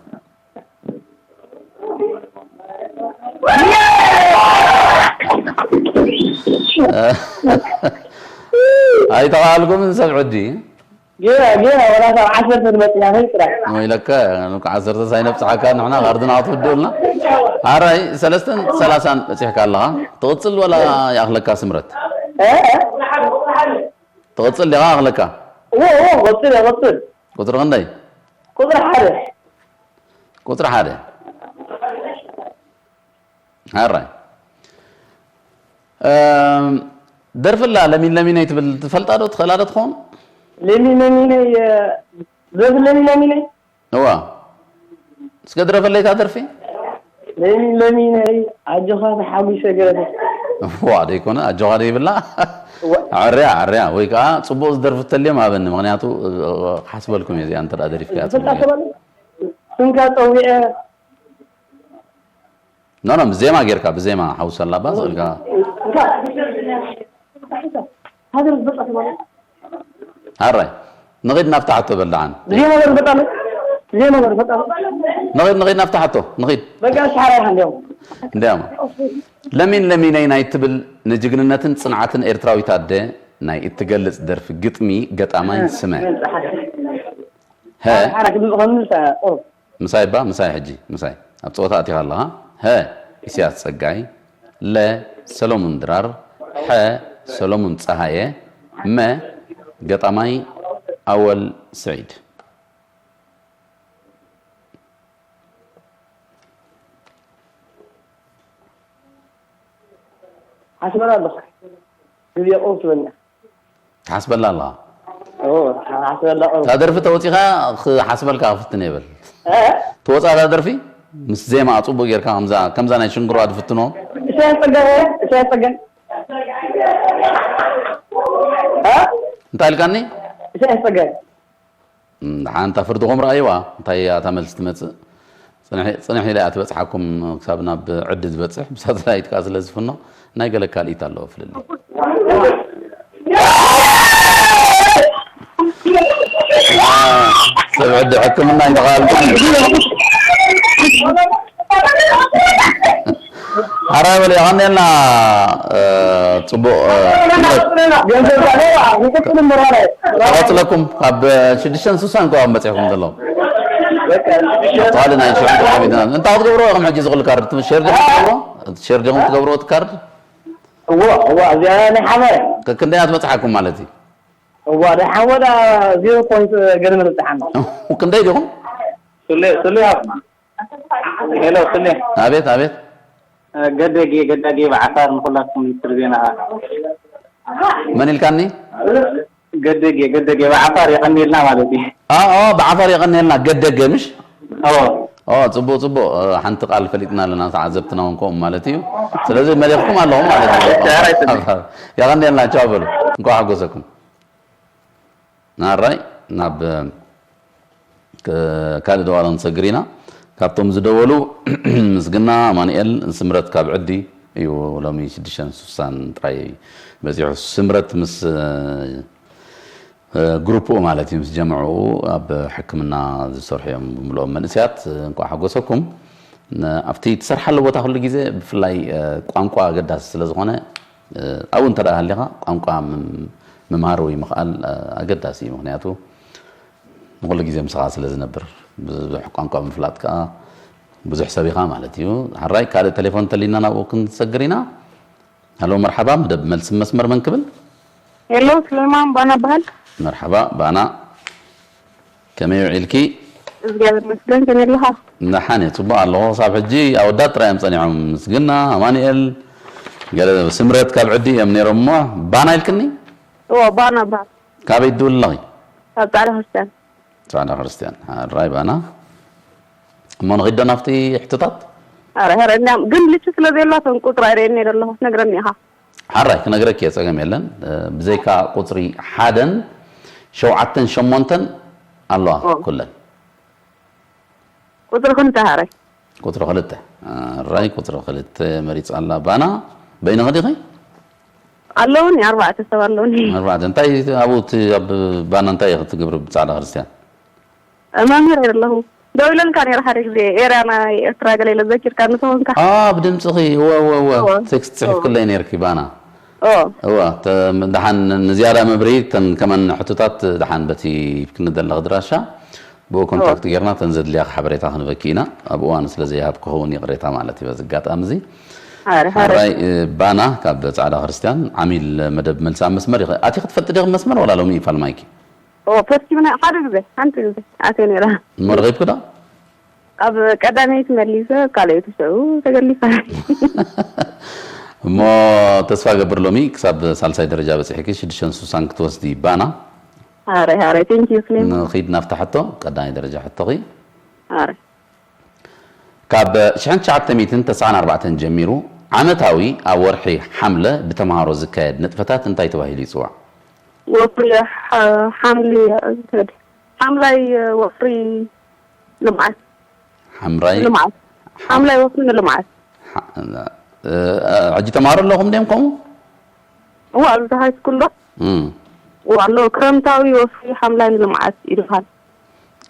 ኣይተኻልኩምን ሰብ ዕዲ ጌራ ጌራ ወላ ካብ ዓሰርተ ንመፅና ከይ ጥራይ ወይለካ። ዓሰርተ ሳይነብፅሓካ ንሕና ካርድና ክትውድኡልና። ሓራይ ሰለስተን ሰላሳን በፂሕካ ኣለኻ። ትቕፅል ወላ ይኣኽለካ ስምረት? ትቕፅል ዲኻ? ይኣኽለካ? እዎ እዎ ቀፅል እየ ቀፅል። ቁፅሪ ክንደይ? ቁፅሪ ሓደ። ቁፅሪ ሓደ። ሓራይ ደርፍላ ለሚን ለሚነይ ትብል ትፈልጣ ዶ ትኽእላ ዶ ትኸውን? ለሚን ለሚነይ ዘፍ ለሚን ለሚነይ እዋ እስከ ድረፈለይ እታ ደርፊ። ለሚን ለሚነይ ኣጆኻ ተሓጒሰ ገረፈ ዋ ደይኮነ ኣጆኻ ደይብላ። ዕርያ ዕርያ ወይ ከዓ ፅቡቕ ዝደርፊ ተልዮም ሃበኒ፣ ምክንያቱ ክሓስበልኩም እየ እዚኣ እንተ ደሪፍካ ስምካ ፀዊዐ ኖ ኖ ብዜማ ጌርካ ብዜማ ሓውሰላ ባ ስእልካ ሃገር ዝፈጠር ማለት ሃራይ ንኺድ ናብታ ሕቶ በልዓን ዜማ ገር ፈጣለ ዜማ ገር ፈጣለ ንኺድ ንኺድ ናብታ ሕቶ ንኺድ በቃ ሻራ እንዲያው እንዲያማ ለሚን ለሚነይ ናይ ትብል ንጅግንነትን ጽንዓትን ኤርትራዊት ኣደ ናይ እትገልጽ ደርፊ ግጥሚ ገጣማይ ስመ ሀ ሓራ ክብል ዝኾኑ ቁሩብ ምሳይ እባ ምሳይ ሕጂ ምሳይ ኣብ ጸወታ ኣቲኻ ኣለኻ። ሀ ኢሳያስ ጸጋይ፣ ለ ሰሎሙን ድራር፣ ሐ ሰሎሙን ጸሃየ፣ መ ገጣማይ ኣወል ስዒድ። ሓስበላ ኣለኹ ግዜ ቁሩብ ትበልና ትሓስበላ ኣለኻ። ሓስበላ ቁሩብ እታ ደርፊ ተወፂኻ ክሓስበልካ ክፍትን የብል። ትወፃ እታ ደርፊ ምስ ዜማ ፅቡቅ ጌርካ ከምዛ ከምዛ ናይ ሽንግሯ ዝፍትኖ እሳያስ ጸጋይ እሳያስ ጸጋይ እንታይ ኢልካኒ? እሳያስ ጸጋይ ሓንታ ፍርድኹም ረኣይዋ እንታይ እያ እታ መልሲ ትመፅእ? ፅንሕ ኢለ እያ ትበፅሓኩም ክሳብ ናብ ዕዲ ዝበፅሕ ብሳተላይት ከዓ ስለ ዝፍኖ ናይ ገለ ካልኢት ኣለዎ ፍልልይ። ሰብ ዕዲ ሕክምና ይተኻልኩም ሓራይ በል የቐንየልና። ፅቡቕ ተቐፅለኩም ካብ ሽዱሽተን ስሳን ከ በፂሕኩም ዘለዉ ተዋለ ናይ ሽዑ ከቢድና እንታይ ክትገብርዎ ኢኹም ሕጂ ዝኽእል ካርድ ሸር ዲኹም ትገብርዎ ሸር ዲኹም ትገብርዎ እቲ ካርድ እዎ እዎ እዚኣ ናይ ሓባር ከክንደይ ኣትበፅሓኩም ማለት እዩ እዋ ደሓን ወዳ ዜሮ ፖይንት ገለ መለፅሓና ክንደይ ዲኹም ስሌ ስሌ ሃብና ሄሎ ስሌ ኣቤት ኣቤት ገደጌ ገዳጌ ብዓፋር ንኩላትኩም ሚኒስትር ዜና መን ኢልካኒ ገደጌ ገደጌ ብዓፋር የቐኒልና ማለት እዩ ኣዎ ብዓፋር የቐኒልና ገደገ ምሽ ኣዎ ኦ ጽቡቅ ጽቡቅ ሓንቲ ቃል ፈሊጥና ኣለና ተዓዘብትና እውን ከምኡ ማለት እዩ ስለዚ መሊኽኩም ኣለኹም ማለት እዩ የቐኒልና ቻው በሉ እንኳ ሓጎሰኩም ናራይ ናብ ካልእ ደዋለ ክንሰግር ኢና ካብቶም ዝደወሉ ምስግና ኣማንኤል ስምረት ካብ ዕዲ እዩ ሎሚ ሽዱሽተን ስሳን ጥራይ በፂሑ ስምረት ምስ ግሩፕኡ ማለት እዩ ምስ ጀምዕኡ ኣብ ሕክምና ዝሰርሑ እዮም ብምልኦም መንእስያት እንኳ ሓጎሰኩም ኣብቲ ትሰርሓሉ ቦታ ኩሉ ግዜ ብፍላይ ቋንቋ ኣገዳሲ ስለ ዝኾነ ኣብኡ እንተ ሃሊኻ ቋንቋ ምምሃር ወይ ምኽኣል ኣገዳሲ እዩ ምክንያቱ ንኩሉ ግዜ ምሳኻ ስለ ዝነብር ብዙሕ ቋንቋ ምፍላጥ ከዓ ብዙሕ ሰብ ኢኻ ማለት እዩ ሓራይ ካልእ ቴሌፎን ተሊና ናብኡ ክንሰግር ኢና ሃሎ መርሓባ መደብ መልሲ መስመር መን ክብል ሄሎ ስለማን ባና በሃል መርሓባ ባና ከመይ ውዒልኪ እግዚኣብሔር መስገን ከመይ ኣለኻ ንሓን እየ ፅቡቅ ኣለኹ ክሳብ ሕጂ ኣወዳት ጥራይ እዮም ፀኒሖም ምስግና ኣማንኤል ገለ ስምረት ካብ ዕዲ እዮም ነይሮም እሞ ባና ኢልክኒ እዎ ባና በሃል ካበይ ትድውል ኣለኺ ካብ ፃዕዳ ክርስቲያን ጻዕዳ ክርስትያን። ሕራይ ባና። እሞ ንኺዶ ናብቲ ሕቶታት? ኣረ ሀረ እንዲያም ግን ልች ስለ ዘየላቶም ቁጥራ ርእየኒ ዘለኹ ትነግረኒ ኢኻ። ሓራይ ክነግረኪ እየ፣ ጸገም የለን። እ፣ ብዘይካ ቁጽሪ ሓደን ሸውዓተን ሸሞንተን ኣለዋ። ኦ። ኩለን። ቁፅሪ ክልተ ሃረይ። ቁፅሪ ክልተ። ራይ ቁፅሪ ክልተ መሪፃ ኣላ ባና። በይንኺ ዲኺ? ኣለውኒ ኣርባዕተ ሰብ ኣለውኒ። ኣርባዕተ። እንታይ ኣብኡ እቲ ኣብ ባና እንታይ ኢኺ ትገብሪ ብፃዕዳ ክርስትያን? መምህር እየ ዘለኹ። ደው ኢለልካ ነይረ ሓደ ግዜ ኤርያ ናይ ኤርትራ ገለ ኢለ ዘኪርካ ንትኾንካ። ኣ ብድምፅኺ እወ እወ እወ እወ። ቴክስት ፅሒፍክለይ ነይርኪ ባና። ኦ እዋ ተ- ደሓን ንዝያዳ መብርሂ ተን ከመን ሕቶታት ደሓን በቲ ክንደለኽ ድራሻ ብኡ ኮንታክት ጌርና ተን ዘድልያኽ ሓበሬታ ክንበኪ ኢና። ኣብ እዋኑ ስለ ዘይሃብ ክኸውን ይቕሬታ ማለት እዩ በዚ ኣጋጣሚ እዚ። ሃረ ሃረ። ሓራይ እ፣ ባና ካብ ፃዕዳ ክርስትያን ዓሚል መደብ መልሲ ኣብ መስመር ይኸ ኣቲ ክትፈልጥ ዲኺ መስመር ወላ ሎሚ ይፋል ማይኪ? ኦ ፈቲምና ሓደ ግዜ ሓንቲ ግዜ ኣትየ ነይራ። እሞ ረኺብኪ ዶ? ኣብ ቀዳመይቲ መሊሰ ካልኣይቲ ሰው ተገሊፋ። እሞ ተስፋ ገብር ሎሚ ክሳብ ሳልሳይ ደረጃ በፂሕኪ ሽዱሽተ ስሳን ክትወስዲ ባና። ሃረ ሃረ ቴንክ ዩ ስሌማ። ንኺድ ናፍታ ሕቶ ቀዳማይ ደረጃ ሕቶኺ። ሃረ። ካብ ሽሕን ትሽዓተ ሚእትን ተስዓን ኣርባዕተን ጀሚሩ ዓመታዊ ኣብ ወርሒ ሓምለ ብተምሃሮ ዝካየድ ንጥፈታት እንታይ ተባሂሉ ይፅዋዕ? ወፍሪ ሓ- ሓምሊ ሓምላይ ወፍሪ ልምዓት ሓምራይ ልምዓት ሓምላይ ወፍሪ ንልምዓት። ሓ- እ፣ ሕጂ ተምሃሮ ኣለኹም ድዮም ከምኡ? እዋ ኣብዚ ሃይ ስኩል ዶ? እም። እዋ ኣሎ ክረምታዊ ወፍሪ ሓምላይ ንልምዓት ይበሃል።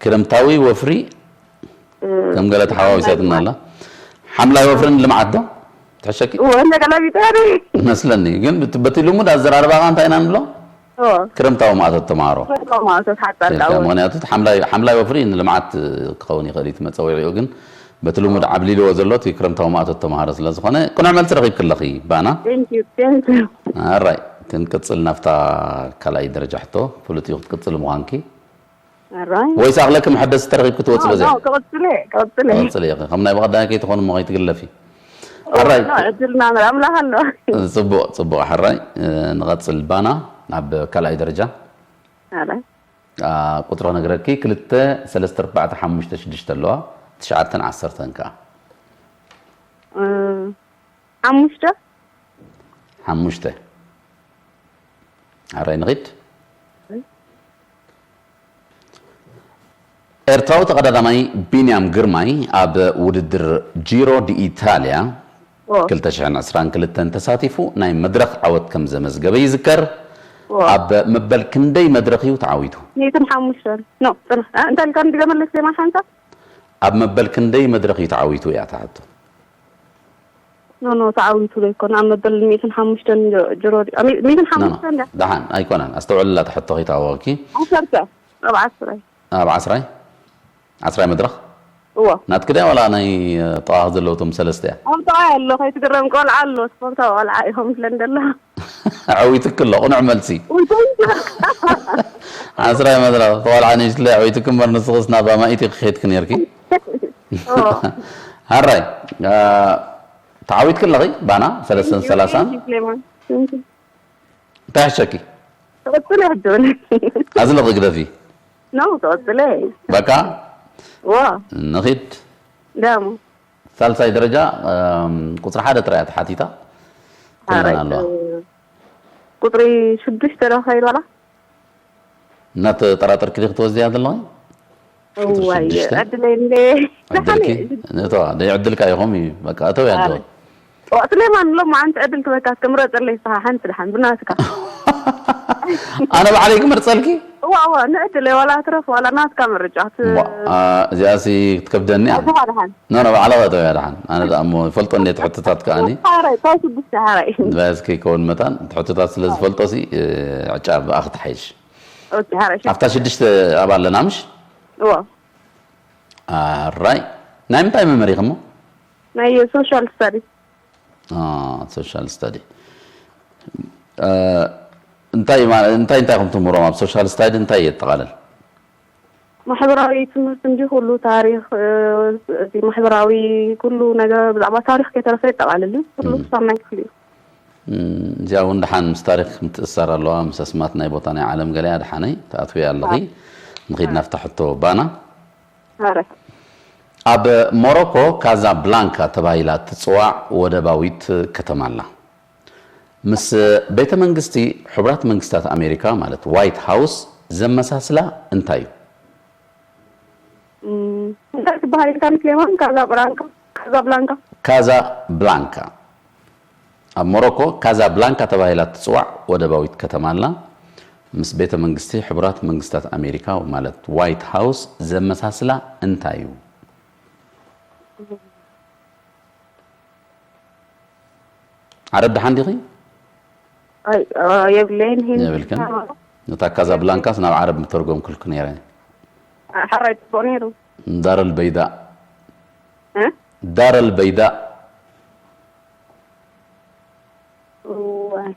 ክረምታዊ ወፍሪ እ፣ ከም ገለ ተሓዋዊሳትና ኣላ። ሓምላይ ወፍርን ልምዓት ዶ ትሕሸኪ? እዎ እንደ ገላቢጠ መስለኒ ግን ብት- በቲ ልሙድ ኣዘራርባኻ እንታይ ኢና ንብሎ? እዎ ክረምታዊ ማእቶት ተምሃሮ ክረምታዊ ማእቶት ሓጻር ኢልካ። ዳወ ምክንያቱ እቲ ሓምላይ ሓምላይ ወፍሪ ንልምዓት ክኸውን ይኽእል እዩ እቲ መፀውዒኡ ግን በቲ ልሙድ ዓብሊልዎ ዘሎ እቲ ክረምታዊ ማእቶት ተምሃሮ ስለ ዝኾነ ቅኑዕ መልሲ ረኺብኪ ኣለኺ ባና። ቴንክ ዩ ቴንክ ዩ። ኣራይ ክንቅፅል ናብታ ካልኣይ ደረጃ ሕቶ ፍሉጥ እዩ ክትቅፅል ምዃንኪ ኣራይ ወይስ ኣኽለኪ መሐደሲ ተረኺብኪ ትወፅእ በዚያ? ክቕፅል እየ ክቕፅል እየ። ቀፅል ኢኺ ከም ናይ ብቐዳይ ከይትኾን እሞ ከይትግለፊ። ኣራይ ኖ፣ ዕድልና ኣምላኽ ኣሎ። ፅቡቕ ፅቡቕ ሕራይ እ፣ ንቐፅል ባና ናብ ካልኣይ ደረጃ ኣራይ ኣ፣ ቁፅሪ ክነግረኪ ክልተ ሰለስተ ኣርባዕተ ሓሙሽተ ሽዱሽተ ኣለዋ ትሽዓተን ዓሰርተን ከዓ እ፣ ሓሙሽተ ሓሙሽተ ኣራይ ንኺድ ኤርትራዊ ተቐዳዳማይ ቢንያም ግርማይ ኣብ ውድድር ጂሮ ዲኢታልያ ኦ፣ ክልተ ሽሕን ዕስራን ክልተን ተሳቲፉ ናይ መድረኽ ዓወት ከም ዘመዝገበ ይዝከር። ኦ። ኣብ መበል ክንደይ መድረኽ እዩ ተዓዊቱ? ሚእትን ሓሙሽተን ኖ፣ ጽናሕ። እ፣ እንታይ ኢልካ ንድገመለይ ስሌማን ሓንሳብ? ኣብ መበል ክንደይ መድረኽ እዩ ተዓዊቱ እያ እታ ሕቶ። ኖ፣ ኖ፣ ተዓዊቱ ዶ ይኮን? ኣብ መበል ሚእትን ሓሙሽተን ጆ-፣ ጅሮ ዲ-፣ ሚ-፣ ሚእትን ሓሙሽተን ድያ? ደሓን ኣይኮነን። ኣስተውዕልላ እታ ሕቶ ከይተሃወኸኪ። ዓሰርተ፣ ኣብ ዓስራይ። ኣብ ዓስራይ? ዓስራይ መድረኽ? እዎ። ናትኪ ድያ ዋላ ናይ ጠዋኽ ዘለውቶም ሰለስተ እያ? ኣብ ጥቓይ ኣሎ፣ ከይትግረም ቆልዓ ኣሎ፣ ስፖርታዊ ቆልዓ ኢኹም ስለ እንደሎ። ዓዊትኪ ኣሎ፣ ቅኑዕ መልሲ። ውይ፣ ተይ። ዓስራይ መድረኽ፣ ቆልዓ ንእሽትለይ ዓዊትኪ እምበር ንስኽስ ናብ ኣማኢት ኢኺ ከይድኪ ነይርኪ። እዎ። ሃራይ፣ አ፣ ተዓዊትኪ ኣለኺ ባና ሰለስተን ሰላሳን። Thank you, Suleiman. Thank you. እንታይ ሕሸኪ? ተቐጽለ ሕጂ እውን። ኣዝለኺ ግደፊ። ኖ፣ ተቐጽለ። በቃ ዋ፣ ንኺድ። ዳሙ። ሳልሳይ ደረጃ፣ እም፣ ቁጽሪ ሓደ ጥራይ እያ ተሓቲታ። ኩለን ሓራይ፣ ኣለዋ። እ፣ ቁጽሪ ሽዱሽተ ዶ ከይድ ዋላ? እናተጠራጠርኪ ዲኺ ትወስድያ ዘለኺ? ቁጽሪ እዋይ፣ ሽዱሽተ? ዕድለይ እንደ ዕድልኪ? እተዋ፣ ደይ ዕድልካ ኢኹም እዩ። በቃ፣ እተው ያለዋ። ዋ፣ ስሌማን፣ ሎማዓንቲ ዕድል ክበካ፣ እስከ ምረጸለይ፣ ንስኻ ሓንቲ ደሓን፣ ብናትካ። ኣነ ባዕለይ ክመርጸልኪ? እዋ፣ እዋ፣ ንዕድለይ፣ ዋላ ትረፍ፣ ዋላ ናትካ ምርጫ፣ ት-፣ ዋ፣ አ፣ እዚኣሲ ክትከብደኒ እያ። ኣጆኻ ደሓን። ኖ፣ ኖ፣ ባዕለኻ እተው እያ ደሓን። ኣነ ደኣ እሞ ይፈልጦ እንዴ ትሕቶታት ከኣኒ። ሓራይ፣ ካብ ሽዱሽተ ሓራይ። በስ ከይከውን መታን፣ ትሕቶታት ስለ ዝፈልጦ ሲ፣ እ፣ ዕጫ ብኣኺ ትሓይሽ። ኦኬ፣ ሓራይ። ኣብታ ሽዱሽተ ኣባ ኣለና ምሽ? እዎ። ኣራይ። ናይ ምንታይ መምህር ኢኺ እሞ? ናይ ሶሻል ስተዲ። አ፣ ሶሻል ስተዲ። እ፣ እንታይ ማ-፣ እንታይ እንታይ ኢኹም ትምህሮም ኣብ ሶሻል ስተዲ እንታይ የጠቓልል? ማሕበራዊ ትምህርቲ እንጂ ኩሉ ታሪኽ፣ እ፣ እቲ ማሕበራዊ ኩሉ ነገር ብዛዕባ ታሪኽ ከይተረፈ የጠቓልል እዩ። ኩሉ እም። ክሳብ ናይ ክፍሊ እዩ። እም፣ እዚኣ እውን ደሓን ምስ ታሪኽ ምትእስሳር ኣለዋ፣ ምስ ኣስማት ናይ ቦታ ናይ ዓለም ገለ እያ ደሓነይ ትኣትዊ ኣለኺ። ንኺድ ናብታ ሕቶ ባና። ኣረ ኣብ ሞሮኮ ካዛ ብላንካ ተባሂላ ትጽዋዕ ወደባዊት ከተማ ኣላ። ምስ ቤተ መንግስቲ ሕቡራት መንግስታት ኣሜሪካ ማለት ዋይት ሃውስ ዘመሳስላ እንታይ እዩ? እንታይ ትበሃል ኢልካ ምስሌማን? ካዛ ብላንካ፣ ካዛ ብላንካ። ካዛ ብላንካ ኣብ ሞሮኮ ካዛ ብላንካ ተባሂላ ትጽዋዕ ወደባዊት ከተማ ኣላ። ምስ ቤተ መንግስቲ ሕቡራት መንግስታት ኣሜሪካ ማለት ዋይት ሃውስ ዘመሳስላ እንታይ እዩ? ዓረብ ደሓን ዲኺ? ኣይ የብለይን። ሂን የብልክን? ነታ ካዛ ብላንካስ ናብ ዓረብ ምተርጎምክልኩ ነይረ። ሓራይ ጽቡቕ ነይሩ። ዳረል በይዳ እ? ዳረል በይዳ እዋይ።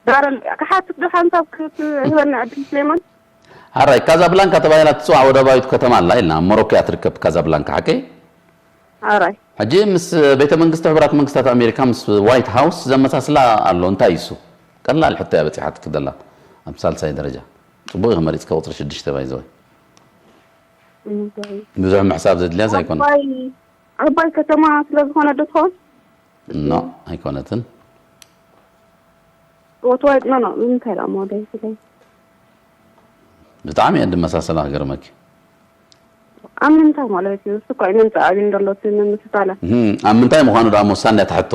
ዳረል ክሓትት ዶ ሓንሳብ ክትህበና ዕድል ስሌማን? ሓራይ ካዛብላንካ ተባሂላ ትፅዋዕ ወደባዊት ከተማ ኣላ ኢልና ኣብ ሞሮኮ እያ ትርከብ ካዛብላንካ ሓቀይ? ኣራይ ሕጂ ምስ ቤተ መንግስቲ ሕቡራት መንግስታት ኣሜሪካ ምስ ዋይት ሃውስ ዘመሳስላ ኣሎ እንታይ እዩ እሱ? ቀላል ሕቶ እያ በፂሓትክ ዘላ ኣብ ሳልሳይ ደረጃ። ፅቡቅ ኢኺ መሪፅካ ቁፅሪ ሽዱሽተ ባይ ዘወይ። ብዙሕ ምሕሳብ ዘድልያስ ኣይኮነ። ዓባይ ዓባይ ከተማ ስለ ዝኾነ ዶ ትኸውን? ኖ ኣይኮነትን። ወትዋይ ኖ ኖ እንታይ ደኣ ሞደይ ስለይ ብጣዕሚ እየን ድመሳሰላ ክገርመኪ። ኣብ ምንታይ ማለት እዩ? እሱ እኮ እዩ ምምፃእ ኣብዩ እንደሎ እቲ ምምስሳላ። እህም፣ ኣብ ምንታይ ምዃኑ ደኣ መወሳኒ እያ ትሕቶ።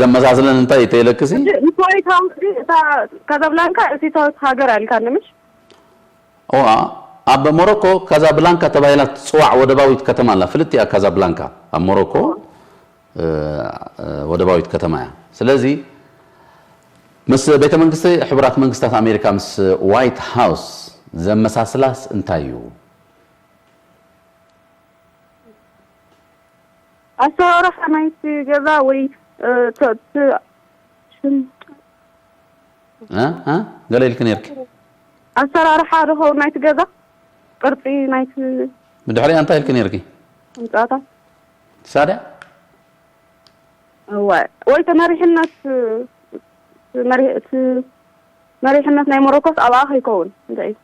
ዘመሳስለን እንታይ ተይለክሲ? ምስ ዋይት ሃውስ እታ ካዛብላንካ እሲታዊት ሃገር ኣልካ ንምሽ? ኦኣ ኣብ ሞሮኮ ካዛብላንካ ተባሂላ ትፅዋዕ ወደባዊት ከተማ ኣላ። ፍልጥቲ እያ ካዛብላንካ ኣብ ሞሮኮ እ፣ ወደባዊት ከተማ እያ። ስለዚ ምስ ቤተ መንግስቲ ሕቡራት መንግስታት ኣሜሪካ ምስ ዋይት ሃውስ ዘመሳስላስ እንታይ እዩ? ኣሰራርሓ ናይቲ ገዛ ወይ እ፣ ተ- ተ- ሽም- እ? እ? ገለ ኢልኪ ነርኪ። ኣሰራርሓ ዶ ኸውን ናይቲ ገዛ ቅርፂ ናይቲ ብድሕሪኣ እንታይ ኢልኪ ነርኪ? ህንፃታ ሳድያ እዋ ወይ ተመሪሕነት መሪ- እቲ መሪሕነት ናይ ሞሮኮስ ኣብኣ ከይከውን እንታይ እዩ?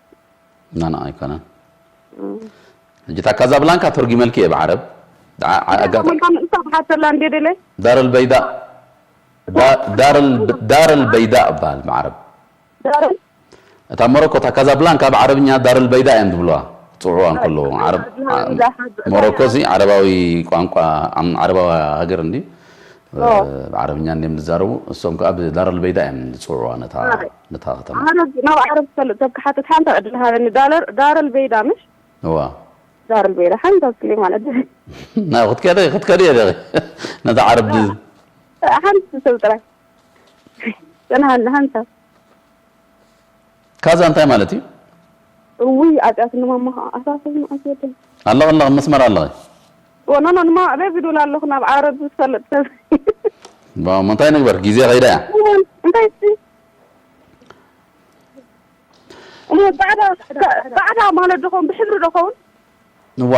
ናና ኣይኮነን። ሕጂ እታ ካዛብላንካ ተርጉመልኪ እየ ብዓረብ። ዓ- ዓ- ኣጋጣሚ መልካ ንእሳ ብሓተላ እንዴ ደለ ዳር ልበይዳ ዳ- ዳር ል- ዳር ልበይዳ እባል ብዓረብ። ዳር እታ ሞሮኮ እታ ካዛብላንካ ብዓረብኛ ዳር ልበይዳ እዮም ዝብልዋ። ጽውዕዋ እንከለዉ ዓረብ ሞሮኮ ሲ ዓረባዊ ቋንቋ ዓም- ዓረባዊ ሃገር እንዲ ብዓረብኛ እንዲም ዝዛረቡ እሶም ከዓ ብዳር ልበይዳ እዮም ዝጽውዕዋ ነታ ነታ ከተማ። ዓረብ ናብ ዓረብ ዝፈልጥ ሰብ ክሓትት ሓንቲ ዕድል ሃበኒ። ዳለር ዳር ልበይዳ ምሽ እዋ ዳር ልበይዳ ሓንቲ ኣስሊ ማለት ናብ ክትከደ ክትከደ እየ ደኺ ነታ ዓረብ ድ- ሓንቲ ሰብ ጥራይ ጽንሃኒ ሓንሳብ ካዛ እንታይ ማለት እዩ? እውይ ኣጢኣት ንማማ ኣሳሰብ ንዓስ ወደይ ኣለኽ ኣለኽ መስመር ኣለኺ ወኖኖ ንማ ኣበይ ዝድውል ኣለኹ ናብ ዓረብ ዝፈልጥ ሰብ ባ እንታይ ንግበር ግዜ ኸይዳ እያ እንታይ ሲ እሞ ጻዕዳ ጻዕዳ ማለት ዶኸውን ብሕብሪ ዶኸውን እዋ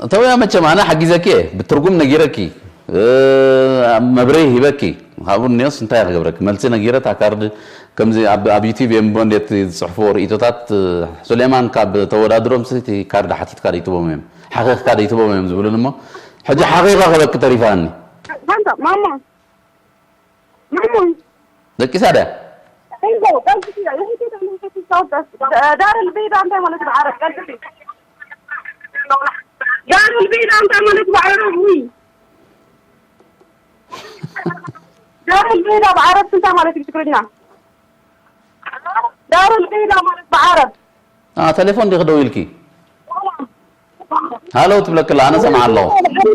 እተውያ መቸም ኣነ ሓጊዘኪ እየ ብትርጉም ነጊረኪ እ፣ መብርሂ ሂበኪ ካብኡ እኒኦስ እንታይ ክገብረኪ መልሲ ነጊረ እታ ካርድ ከምዚ ኣብ ኣብ ዩቲብ እዮም እሞ እንዴት ዝፅሕፍዎ ርእይቶታት እ፣ ሱሌማን ካብ ተወዳድሮም ሲ እቲ ካርድ ሓቲትካ ደይትቦም እዮም ሓኺኽካ ደይትቦም እዮም ዝብሉን እሞ ሕጂ ሓኺኻ ክበኪ ተሪፋኒ ሓንታ ማማ ማማ ደቂሳ ድያ ዳር ልቤዳ እንታይ ማለት ብዓረብ ቀልጥፊ ዳር ልቤዳ እንታይ ማለት ብዓረብ ውይ ዳር ልቤዳ ብዓረብ እንታይ ማለት እዩ ትግርኛ ዳር ልቤዳ ማለት ብዓረብ ቴሌፎን ዲኺ ደው ኢልኪ ሃለው ትብለክላ ኣነ ሰምዓ ኣለኹ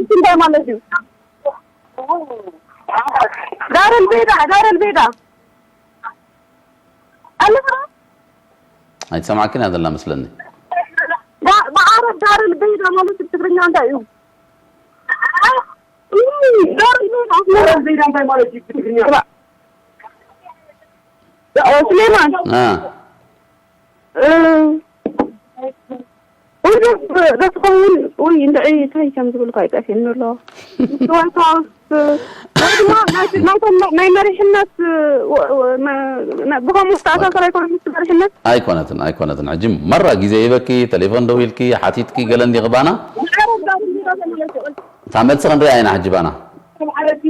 እንታይ ማለት እዩ ዳር ልቤዳ ዳር ልቤዳ ኣለኻ ኣይትሰምዓክን እያ ዘላ መስለኒ ብዓረብ ዳር ልቤዳ ማለት ትግርኛ እንታይ እዩ ዳር ልቤዳ ዳር ልቤዳ እንታይ ማለት እዩ ትግርኛ ስሌማን እ፣ እ፣ ወይ ዶ- ዶ ትኸውን ወይ እንታይ እንታይ ከም ዝብልካ ይጠፊእኒ ኣሎ ምስትዋይታ ወይ ድማ ናይቲ- ናይቶም ናይ መሪሕነት እ፣ ወ- ወ- መ- ነ- ብኸምኡ ዝተኣሳሰር ኣይኮነን ምስ መሪሕነት። ኣይኮነትን ኣይኮነትን። ሕጂ መራ ግዜ ይበኪ፣ ቴሌፎን ደዊልኪ ሓቲትኪ፣ ገለ እንዲኺ ባና። ዓረብ ዳሩ ተመለሱ። እታ መልሲ ክንሪኣ ኢና ሕጂ ባና። ዓረብ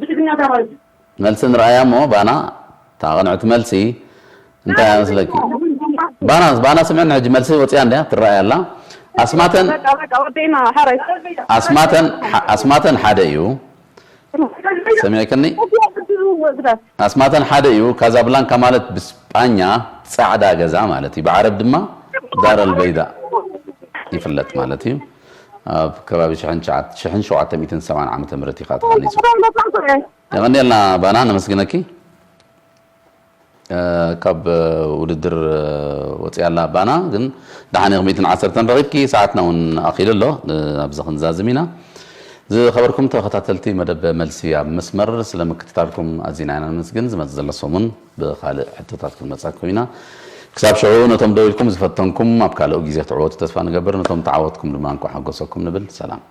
ብትግርኛ ተባልኩ። መልሲ ንርኣያ እሞ ባና፣ እታ ቅንዕቲ መልሲ እንታይ መስለኪ? ባና ባና ስምዕና፣ ሕጂ መልሲ ወፂኣ እንድያ ትረኣያ ኣላ። ኣስማተን በቃ በቃ ወደይና ሓራይ። ኣስማተን ኣስማተን ሓደ እዩ። ሰሚዕክኒ? ኣስማተን ሓደ እዩ። ካዛብላንካ ማለት ብስጳኛ ጻዕዳ ገዛ ማለት እዩ። ብዓረብ ድማ ዳር ኣልበይዳ ይፍለጥ ማለት እዩ። ኣብ ከባቢ ሽሕን ሸውዓተ ሚእትን ሰብዓን ዓመተ ምህረት እዩ ከዓ ተሃኒፁ። የቐንየልና ባና፣ ነመስግነኪ። ካብ ውድድር ወፂኣ ኣላ ባና፣ ግን ደሓን ኢኺ ሚእትን ዓሰርተን ረኺብኪ፣ ሰዓትና እውን ኣኺሉ ኣሎ። ኣብዚ ክንዛዝም ኢና። ዝኸበርኩም ተኸታተልቲ መደብ መልሲ ኣብ መስመር፣ ስለ ምክትታልኩም ኣዚና ኢና ነመስግን። ዝመፅእ ዘሎ ሰሙን ብኻልእ ሕቶታት ክንመፃኩም ኢና። ክሳብ ሽዑ ነቶም ደው ኢልኩም ዝፈተንኩም ኣብ ካልእ ግዜ ክትዕወቱ ተስፋ ንገብር። ነቶም ተዓወትኩም ድማ እንኳዕ ሓጎሰኩም ንብል። ሰላም።